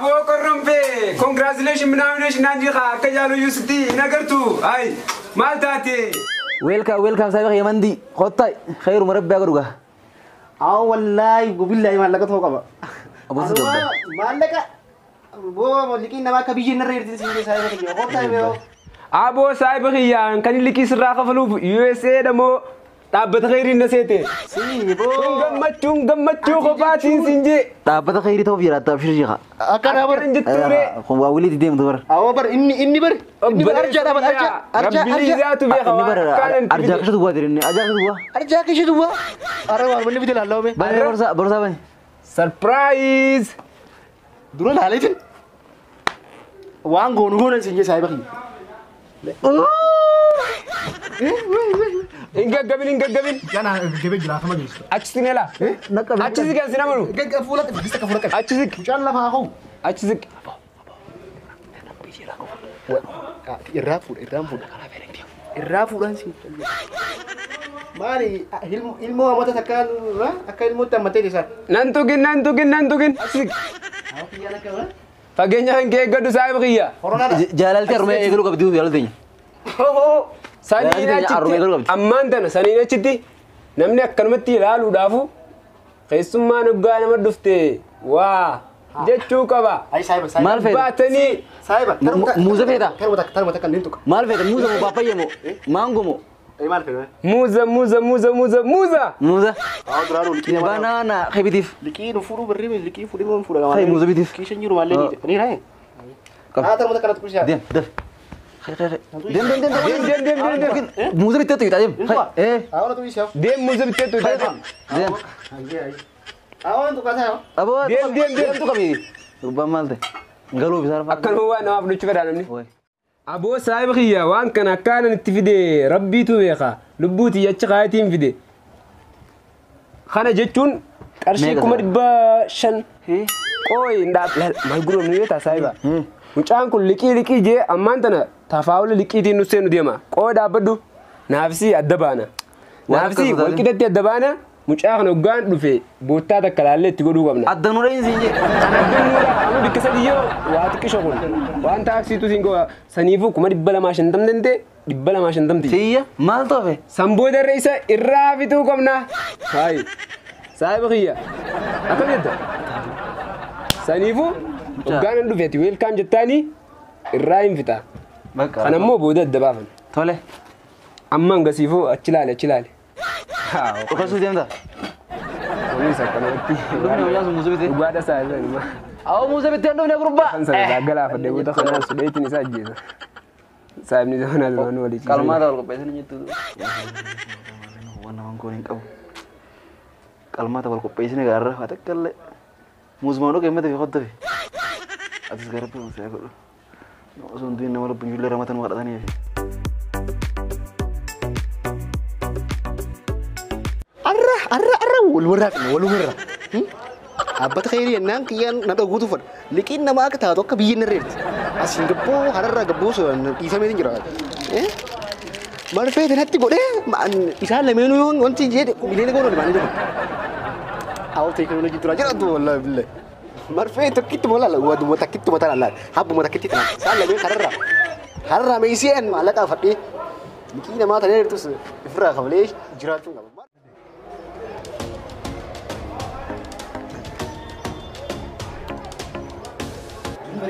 Aboo qorrompee congratulation minaamination naan jiqa akka jaalu yuusitti hin agartu. Ay maal taate? Welcome welcome saahiba kiyya mandii kottaa khayruma rabbi haa godhu gaa. Haa wallaahi billaahi maallaqa ta'uu qaba. Aboo si gabba. Maallaqa boo liqiin namaa akka biyya narra jirti siin saahiba kiyya kottaa yoo. Aboo saahiba kiyyaan kan liqii sirraa kafaluuf USA dha moo dhaabbata khayriin na seete. Si boo. Kun gammachuun gammachuu qophaatiin siin jee. Dhaabbata khayrii ta'uuf jiraata abshir jiqa. Akkana bar. Akkan jettuure. Kun waa wiliitti deemtu bara. Awwa bar inni bar inni bar arjaa bar arjaa arjaa Rabbi arjaa zaatu beeka Inni waan bara akkaan arjaa kishatu bu'aa jirinni arjaa kishatu bu'aa. Arjaa kishatu bu'aa. Ara waan wanni bite laallawame. Bani borsaa borsaa bani. Surprise! Dura laaleetin waan goonu goonan siin jee saahiba kiyya. Hin gaggabin hin gaggabin. Gana gabee jira kama geessu. Achi sin elaa. Achi siqan sin amanu. Gagga fuula bisa ka fuula qabi. Achi siq. Mucaan lafa haa ka'u. Achi siq. Irraa fuudha irraan fuudha. Irraa fuudhaan siin. Maali ilmoo hammata takkaan akka ilmootti hammatee jira. Nan tuqin nan tuqin nan tuqin. Achi siq. Fageenya kan kee eeggadhu saahiba kiyya. Koronaadha. Jaalalti harmee eegaluu qabdi jaalalti. Saniin achitti ammaan tana saniin achitti namni akkanumatti ilaaluudhaafu keessummaan hoggaa nama dhufte waa jechuu qaba. Ayi saahiba saahiba. Maal feeta? Baatanii Saahiba. Muuza feeta? Taruma takka taruma takka niin tuqa. Maal feeta? Muuza moo paappayyee moo maangoo moo? Maal feeta? Muuza muuza muuza muuza muuza. Muuza. Haa duraan liqii namaa. Banaana kebitiif. Liqii nu fuudhuu barree liqii fuudhee moo fuudha namaa. Hay muuza bitiif. Kiishan jiru maallee ni ni raayee. Haa taruma takka natti kuusaa. Deem daf. Hay hay hay. Deem deem deem Deem deem deem deem deem. Muuza bitteetu ita deem. Hay eh. Haa waan tuqisa. Deem muuza bitteetu ita deem. Deem. Haa waan tuqasa. Aboo Deem deem deem. tu qabi. Gurbaan maal ta'e? Galuu bisaar fa'a. Akkanuma waan namaaf dhufuu fedhaa namni. Aboo saahiba kiyya waan kana akkaanan itti fide rabbiitu beeka lubbuuti achi kaayatiin fide. Kana jechuun qarshii Meeqa 500,000. Qooyi maal gurguramu yoo ta'a saahiba. Mucaan kun liqii liqii jee ammaan tana tafaawula liqiitiin nu seenu deema. Qooyi dhaabbadhu naafsi adda baana. Naafsi walqixatti adda baana mucaa kana hoggaan dhufe boottaa takka laallee itti godhuu qabna. Adda nuudha hin siin jee. Kan addunyaadha amma bikka sadiyyoo waa xiqqisho kun waan taaksiitu siin go'a saniifuu 250,000 dandee 250. Siyya maal toofe? San booda irra isa irraa fituu qabna. Haayi saahiba kiyya akkam jetta? Saniifuu hoggaan an dhufeeti weelkaam jettaanii irraa hin fixa. Kana immoo booda adda baafan. Tole. Amma hangasiifuu achi ilaali achi ilaali. Dhokasuu deemta? Kunis akkanumatti. Dhufni hojjaa sun muuza bitee. Dhugaadha saahiba nima. Awwa muuza bitee hin dhufne gurbaa. Kan sana galaafadhe booda kanaan sudheetiin isa ajjeesa. Saahibni zamanaa zamanuu walii ciisan. Qalmaa ta'u qopheessanii jettu. Waan namaan koon hin qabu. Qalmaa ta'u qopheessanii gaarra haa takka illee. Muuzumaan dhugee mata fi qotta fi. Atis gara biraa muuziyaa godhu. Osoo hin du'in nama lubbuun ijoollee ramatan waadhatanii fi. Arra arra arra wal warraa qabna wal warra. Dhaabbata khayrii jennaan kiyyaan na dhaguutu fadha. Liqiin namaa akka taatu akka biyya narra jirti. Asiin gabboo hararraa gabboo dhiifamee jira. Marfee natti godhee isaan lameenuu yoo wanti jedhe miliyoona goonuu maanii dhufu. Awwa teekinooloojii turaa jiraatu wallaahi billahi. Marfee tokkitti mola waduma takkitti mataa laala habbuma takkitti kana isaan lameen hararraa hararraa meesii an maallaqa fadhee liqii namaa tanee jirtus ofirraa kafalee jiraachuun qaba.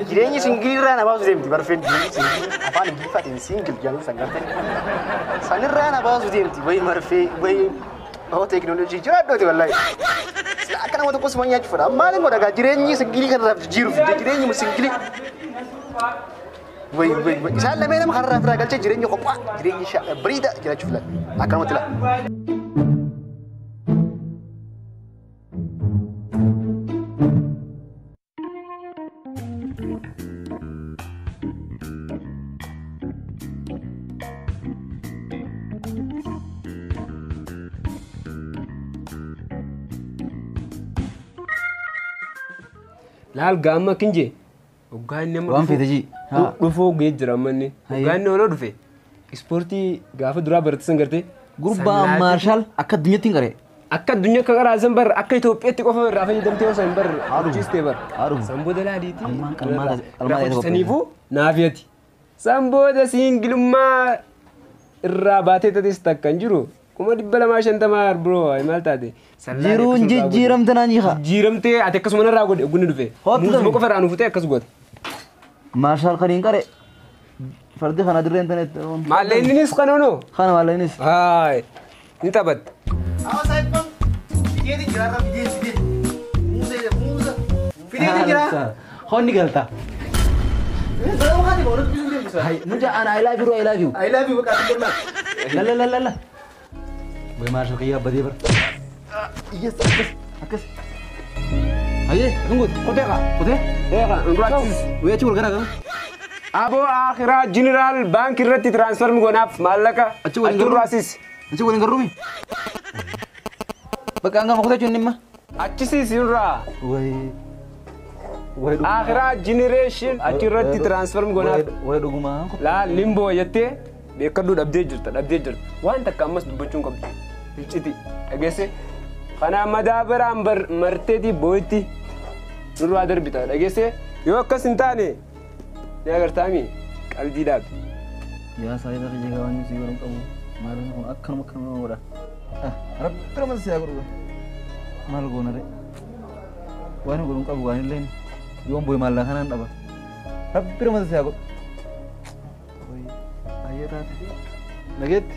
Jireenyi singilirraa na baasu deemti barfeen jireenyi singilii afaan ingiliffaatiin singil jedhanii san gartee sanirraa na baasu deemti wayi marfee wayi oo teekinooloojii jiraadhooti wallaahi. Sila akka nama tokkos waan nyaachuu fedha maaliin godha gaa jireenyi singilii kanarraaf jijjiiruuf jireenyi singilii wayi wayi wayi isaan lameen nama kanarraa firaa galchee jireenya qophaa jireenyi bariida jiraachuu filan akkanumatti laa. Laal gaama kinje hoggaan inni amma Waan feete jii. dhufuu ga'ee jira amma inni. Hoggaan inni oloo dhufe ispoortii gaafa duraa barate san gartee. Gurbaa maarshaal akka addunyaatti hin qaree. Akka addunyaa akka qaraasan bar akka Itoophiyaatti qofa irraa fayyadamtee osoo hin bar hojjistee bar. San booda laaliitii. Ammaan qalmaa Saniifuu naafiyati. San booda siingilummaa irraa baatee tatis takka hin jiru. 250 bro maal taate. Jiruun jijjiiramte naan jiha. Jijjiiramtee ati akkasuma narraa godhe gunni dhufe. Muuzuma qofa irraa nu futee akkas goote. Maarshaal kan hin qare. Fardi kana dirreen tanetti. Maalleenninis kanoonoo. Kana maalleennis. Haay ni taphatte. Fideeti jira irra fidee fidee. Muuza muuza. Fideeti jira. Honni galta. Salaam haati ma walitti bisuun deemsa. Hay muja ana I love you I love you. I love you bakka ati La la la la la. Boy maarshaal kiyya badee bar. Yes akkas akkas. Hayyee akkam goote? Kotee kaa. Kotee? Ee kaa nurraachis. Wayii achi wal gara qaba. Aboo akhiraa jeneraal baankii irratti tiraansfarmi goonaaf maallaqa Achi waliin garuu? nurraasis. Achi waliin garruumi? Bakka hangama kutee jechuun dhimma. Achisiis nurraa. Wayii. Wayii dhugumaa. Akhiraa jenereeshin achirratti tiraansfarmi goonaaf. Wayii dhugumaa. Laa limboo jettee beekaduu dhabdee jirta dhabdee jirta. Waan takka ammas dubbachuun qabdu. Icciti dhageesse. Kana madaabaraan marteetii boo'itti nurraa darbita dhageesse. Yoo akkas hin taane ni agartaami qalbii dhaabe. Yaa saayiba kiyya gabaanyu si godhan qabu. Maal kun akkanuma akkanuma godha. Rabbi nama si haa godhu. Maal goona ree? Waan godhu qabu waan illee yoon boo'e maallaa kanaan dhaba. Rabbi nama si haa godhu. Ayyee taate. Nageetti.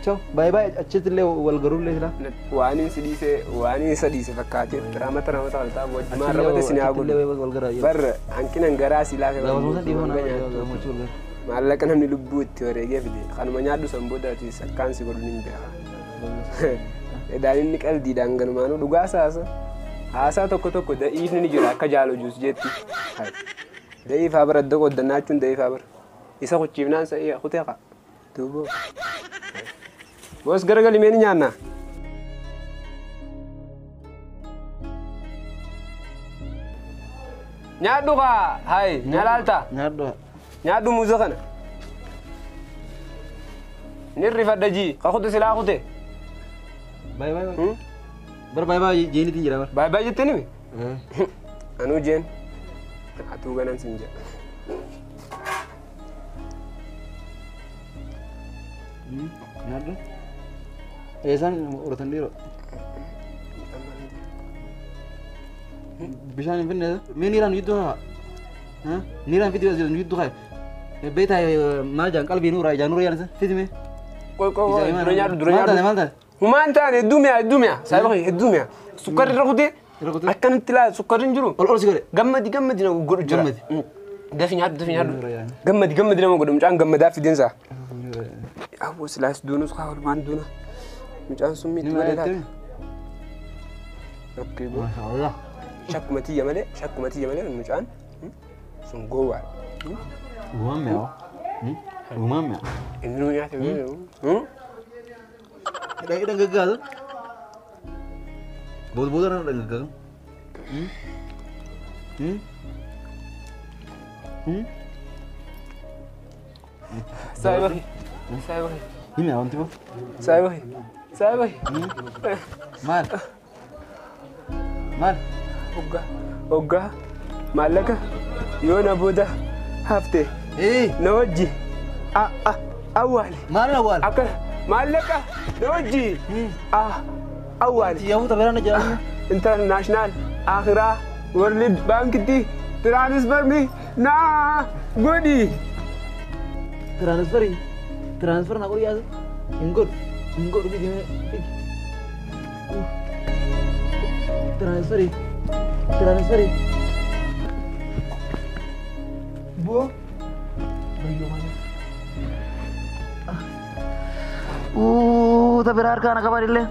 Ciao. Bye bye. Achitti illee wal garuu illee jira. Waan inni si dhiise waan inni isa dhiise fakkaatee ramata ramata wal ta'a wajjumaan ramata si haa Achitti godhu. illee wal garaa. Bar hanqinan garaa si laafe Gabaasumsa dhiifama naa gammachuu wal gara. Maallaqa namni lubbuu itti wareegee fide kanuma nyaadhu san booda ati akkaan si godhu ni beeka. Edaan inni qaldiidhaan ganumaanuu dhugaa saasa. Haasaa tokko tokko da'iifni ni jira akka jaalo juus jetti. Da'iifaa bara iddoo qoddannaachuun da'iifaa bara. Isa kuchiifnaan sa'ii kutee qa. Duuba. Boos garagali mee ni nyaanna. Nyaadhu kaa hayi nyalaalta. Nyaadhu. Nyaadhu muuza kana. Ni rifadha jii ka kute silaa kute. Bye bye. Bar bye bye jeenitiin jira bar. Baay baay jettee nimi? Anuu jeen. Atuu ganan sin jedha. Nyaadhu. Eessaan horatan dhiiroo? Bishaan hin finne. Mee niiraan nu jidduu haa? Niiraan fidi nu jidduu haa? Beektaa maal jaan qalbii nuuraa ijaan nuura yaalisa fidi mee? Qoy qoy qoy dura nyaadhu dura Maal taate nyaadhu. maal taate? Humaan taane hedduu mi'a hedduu mi'a. Saayiba kee hedduu mi'a. Sukkarri irra kutee Irra kutee? akkanatti laa sukkarri hin jiru. Ol ol si godhe. Gammadi gammadi nama godhu jira. Gammadi. Dafi nyaadhu dafi nyaadhu. Nuura yaani. Gammadi gammadi nama godhu mucaan gammadaa fideensaa. Aboo silaas duunus kaa walumaan duuna. Mucaan sun miitti malee laata. Okkee boo. Maashaallah. Shakkuma tiyya malee shakkuma tiyya malee mucaan sun gowwaadha. Dhugumaan mi'aawa. Dhugumaan mi'a. Inni nu nyaate. Dhangaggaasa. Booda booda irra dhangaggaasa. Saayiba kee. Saayiba kee. Ni mi'a wanti boo. Saayiba kee. Saayiba kee. Maal? Maal? Hoggaa hoggaa maallaqa yoo na booda hafte Ee na wajji awwaali maal awwaal? akka maallaqa na wajji awwaali Siyaafuu taphee na jedhamu. International akhiraa world baankitti tiraansfarmi naa godhi. Tiraansfarii tiraansfar na godhu yaasa. Hin godhu hin godhu fidi mee fidi. Tiraansfarii tiraansfarii. Boo. Bayyoo malee. Taphee harkaa na qaban illee.